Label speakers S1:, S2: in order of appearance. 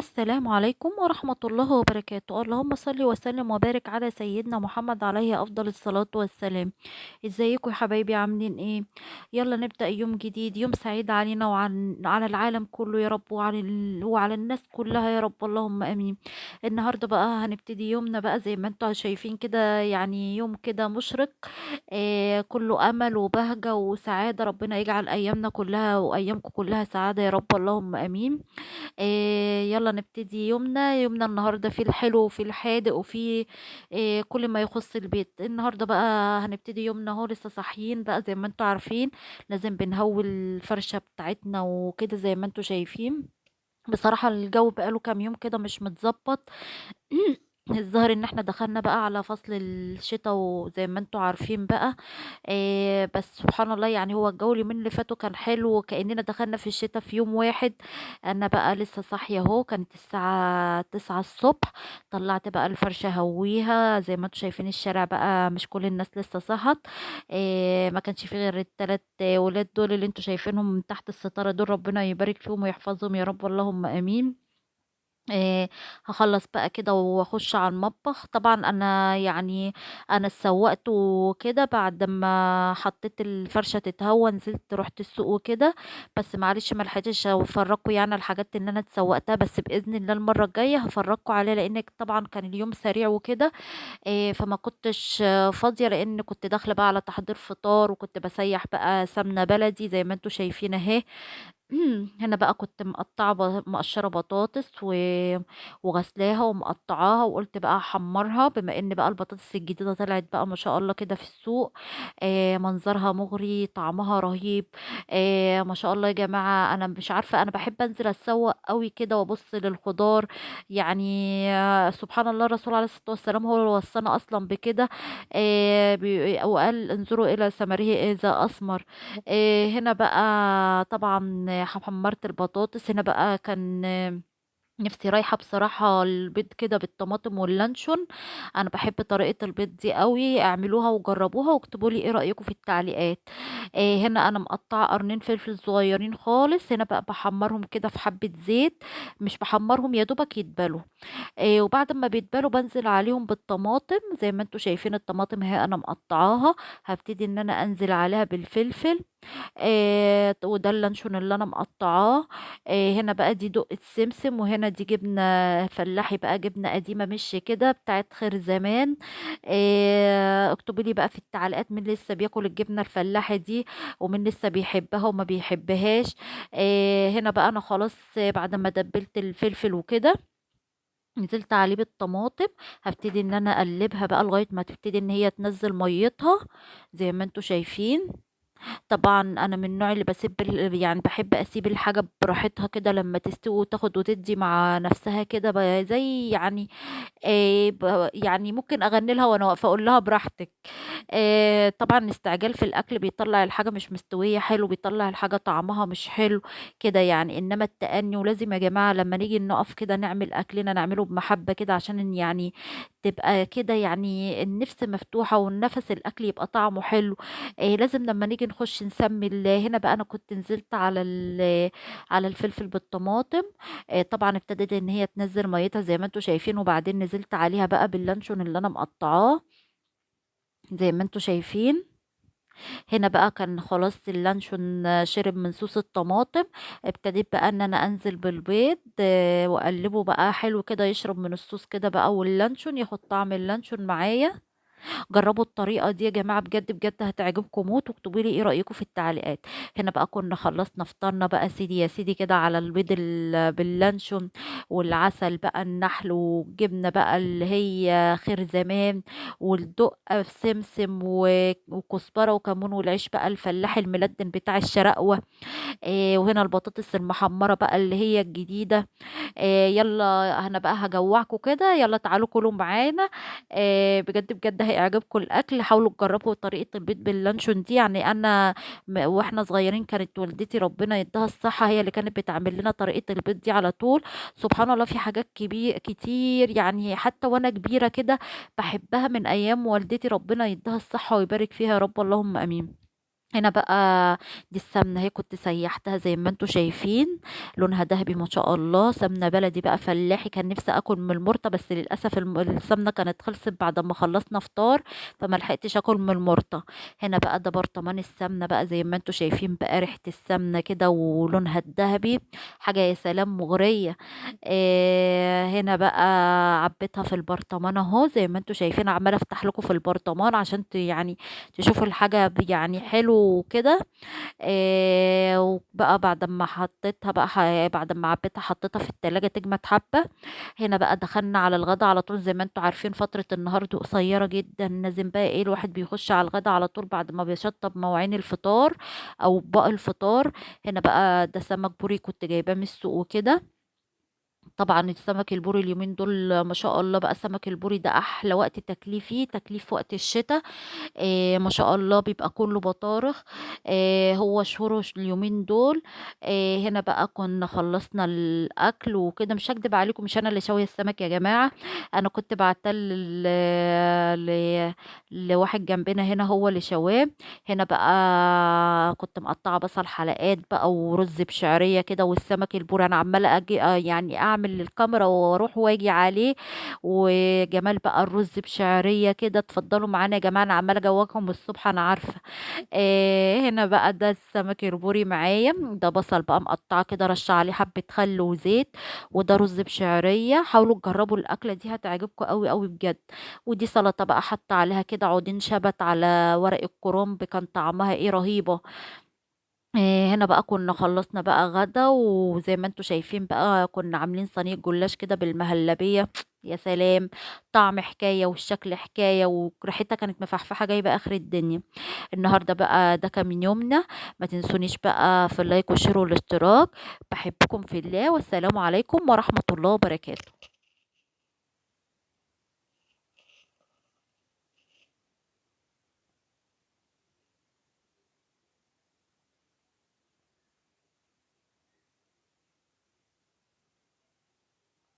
S1: السلام عليكم ورحمة الله وبركاته. اللهم صل وسلم وبارك على سيدنا محمد عليه أفضل الصلاة والسلام. ازيكم يا حبايبي، عاملين ايه؟ يلا نبدأ يوم جديد، يوم سعيد علينا وعلى العالم كله يا رب، وعلى الناس كلها يا رب، اللهم امين. النهارده بقى هنبتدي يومنا بقى زي ما انتوا شايفين كده، يعني يوم كده مشرق، كله امل وبهجة وسعادة. ربنا يجعل ايامنا كلها وايامكم كلها سعادة يا رب، اللهم امين. يلا نبتدي يومنا. يومنا النهارده فيه الحلو وفيه الحادق وفيه كل ما يخص البيت. النهارده بقى هنبتدي يومنا اهو، لسه صاحيين بقى زي ما انتوا عارفين، لازم بنهوي الفرشة بتاعتنا وكده زي ما انتوا شايفين. بصراحة الجو بقاله كام يوم كده مش متظبط. الظاهر ان احنا دخلنا بقى على فصل الشتاء وزي ما انتوا عارفين بقى، بس سبحان الله، يعني هو الجو اليومين اللي فاتوا كان حلو وكأننا دخلنا في الشتاء في يوم واحد. انا بقى لسه صاحية اهو، كانت الساعة 9 الصبح، طلعت بقى الفرشة هويها زي ما انتوا شايفين. الشارع بقى مش كل الناس لسه صحت، ما كانش فيه غير التلات ولاد دول اللي انتوا شايفينهم من تحت الستارة دول، ربنا يبارك فيهم ويحفظهم يا رب، اللهم امين. هخلص بقى كده واخش على المطبخ. طبعا انا يعني انا اتسوقت وكده بعد ما حطيت الفرشة تتهوى، نزلت رحت السوق وكده، بس معلش ما لحقتش افرجكم يعني الحاجات اللي انا اتسوقتها، بس باذن الله المرة الجاية هفرجكم عليها، لان طبعا كان اليوم سريع وكده، فما كنتش فاضية، لان كنت داخله بقى على تحضير فطار، وكنت بسيح بقى سمنه بلدي زي ما انتوا شايفين اهي. هنا بقى كنت مقشره بطاطس وغسلاها ومقطعاها، وقلت بقى احمرها بما ان بقى البطاطس الجديدة طلعت بقى ما شاء الله كده في السوق، منظرها مغري، طعمها رهيب، ما شاء الله يا جماعة. انا مش عارفه، انا بحب انزل اتسوق قوي كده وابص للخضار، سبحان الله، الرسول عليه الصلاة والسلام هو اللي وصانا اصلا بكده، وقال انظروا الى ثمره اذا اثمر. هنا بقى طبعا حمرت البطاطس. هنا بقى كان نفسي رايحة بصراحة البيض كده بالطماطم واللانشون، انا بحب طريقه البيض دي قوي، اعملوها وجربوها واكتبوا لي ايه رايكم في التعليقات. هنا انا مقطعه قرنين فلفل صغيرين خالص، هنا بقى بحمرهم كده في حبه زيت، مش بحمرهم يا دوبك يتبلوا، وبعد ما بيتبلوا بنزل عليهم بالطماطم زي ما انتوا شايفين. الطماطم اهي انا مقطعاها، هبتدي ان انا انزل عليها بالفلفل، وده اللانشون اللي انا مقطعاه. هنا بقى دي دقة سمسم، وهنا دي جبنة فلاحي بقى، جبنة قديمة مش كده بتاعت خير زمان. اكتبوا لي بقى في التعليقات مين لسه بياكل الجبنة الفلاحي دي، ومين لسه بيحبها وما بيحبهاش. هنا بقى انا خلاص بعد ما دبلت الفلفل وكده نزلت عليه بالطماطم، هبتدي ان انا اقلبها بقى لغاية ما تبتدي ان هي تنزل ميتها زي ما انتوا شايفين. طبعا انا من النوع اللي بسيب يعني بحب اسيب الحاجة براحتها كده لما تستوي وتاخد وتدي مع نفسها كده، زي يعني، يعني ممكن اغني لها وانا واقفة اقول لها براحتك. طبعا الاستعجال في الاكل بيطلع الحاجة مش مستوية حلو، بيطلع الحاجة طعمها مش حلو كده يعني، انما التأني، ولازم يا جماعة لما نيجي نقف كده نعمل اكلنا نعمله بمحبة كده، عشان يعني تبقى كده يعني النفس مفتوحة والنفس الاكل يبقى طعمه حلو. لازم لما نيجي نخش نسمي هنا بقى انا كنت نزلت على الفلفل بالطماطم، طبعا ابتدت ان هي تنزل ميتها زي ما انتوا شايفين، وبعدين نزلت عليها بقى باللانشون اللي انا مقطعاه زي ما انتوا شايفين. هنا بقى كان خلاص اللانشون شرب من صوص الطماطم، ابتديت بقى ان انا انزل بالبيض، واقلبه بقى حلو كده يشرب من الصوص كده بقى، واللانشون ياخد طعم اللانشون معايا. جربوا الطريقة دي يا جماعة بجد بجد هتعجبكم موت، واكتبوا لي ايه رايكم في التعليقات. هنا بقى كنا خلصنا فطارنا بقى سيدي يا سيدي كده على البيض باللانشون والعسل بقى النحل والجبنه بقى اللي هي خير زمان، والدقه في سمسم وكزبره وكمون، والعيش بقى الفلاح الملدن بتاع الشراقوه، وهنا البطاطس المحمره بقى اللي هي الجديدة. يلا انا بقى هجوعكم كده، يلا تعالوا كلوا معانا، بجد بجد هيعجبكم الاكل. حاولوا تجربوا طريقه البيض باللانشون دي، يعني انا واحنا صغيرين كانت والدتي ربنا يديها الصحة هي اللي كانت بتعمل لنا طريقه البيض دي على طول. سبحان الله في حاجات كتير يعني حتى وانا كبيرة كده بحبها من ايام والدتي ربنا يديها الصحة ويبارك فيها يا رب، اللهم امين. هنا بقى دي السمنة هي كنت سيحتها زي ما انتوا شايفين، لونها ذهبي ما شاء الله، سمنه بلدي بقى فلاحي. كان نفسي اكل من المرطه بس للاسف السمنة كانت خلصت بعد ما خلصنا فطار، فما لحقتش اكل من المرطه. هنا بقى ده برطمان السمنة بقى زي ما انتوا شايفين بقى، ريحه السمنة كده ولونها الذهبي، حاجة يا سلام مغرية. هنا بقى عبيتها في البرطمان اهو زي ما انتوا شايفين، عماله افتح لكم في البرطمان عشان يعني تشوفوا الحاجة يعني حلو وكده. وبقى بعد ما حطيتها بقى بعد ما عبيتها حطيتها في التلاجة تجمد حبة. هنا بقى دخلنا على الغدا على طول، زي ما انتوا عارفين فترة النهار دي قصيرة جدا، لازم بقى ايه الواحد بيخش على الغدا على طول بعد ما بيشطب مواعين الفطار او باقي الفطار. هنا بقى ده سمك بوري كنت جايباه من السوق وكده. طبعا السمك البوري اليومين دول ما شاء الله بقى، سمك البوري ده احلى وقت تاكليه فيه، تكليف وقت الشتاء. ما شاء الله بيبقى كله بطارخ، هو شهوره اليومين دول. هنا بقى كنا خلصنا الاكل وكده. مش هكدب عليكم، مش انا اللي شوية السمك يا جماعة، انا كنت بعتل لواحد جنبنا هنا هو اللي شواه. هنا بقى كنت مقطعه بصل حلقات بقى ورز بشعريه كده، والسمك البوري انا عماله اجي يعني اعمل للكاميرا واروح واجي عليه. وجمال بقى الرز بشعريه كده، اتفضلوا معانا يا جماعة، انا عماله اجوعكم الصبح انا عارفه. هنا بقى ده السمك البوري معايا، ده بصل بقى مقطعه كده، رشه عليه حبه خل وزيت، وده رز بشعريه. حاولوا تجربوا الاكلة دي هتعجبكم قوي قوي بجد. ودي سلطة بقى حاطه عليها كده عودين شبت على ورق الكرنب، كان طعمها ايه رهيبة. هنا بقى كنا خلصنا بقى غدا، وزي ما انتوا شايفين بقى كنا عاملين صينية جلاش كده بالمهلبية، يا سلام طعم حكاية والشكل حكاية، وريحتها كانت مفحفحة جايبة اخر الدنيا. النهاردة بقى ده كان من يومنا، ما تنسونيش بقى في ال like وال share والاشتراك. بحبكم في الله، والسلام عليكم ورحمة الله وبركاته.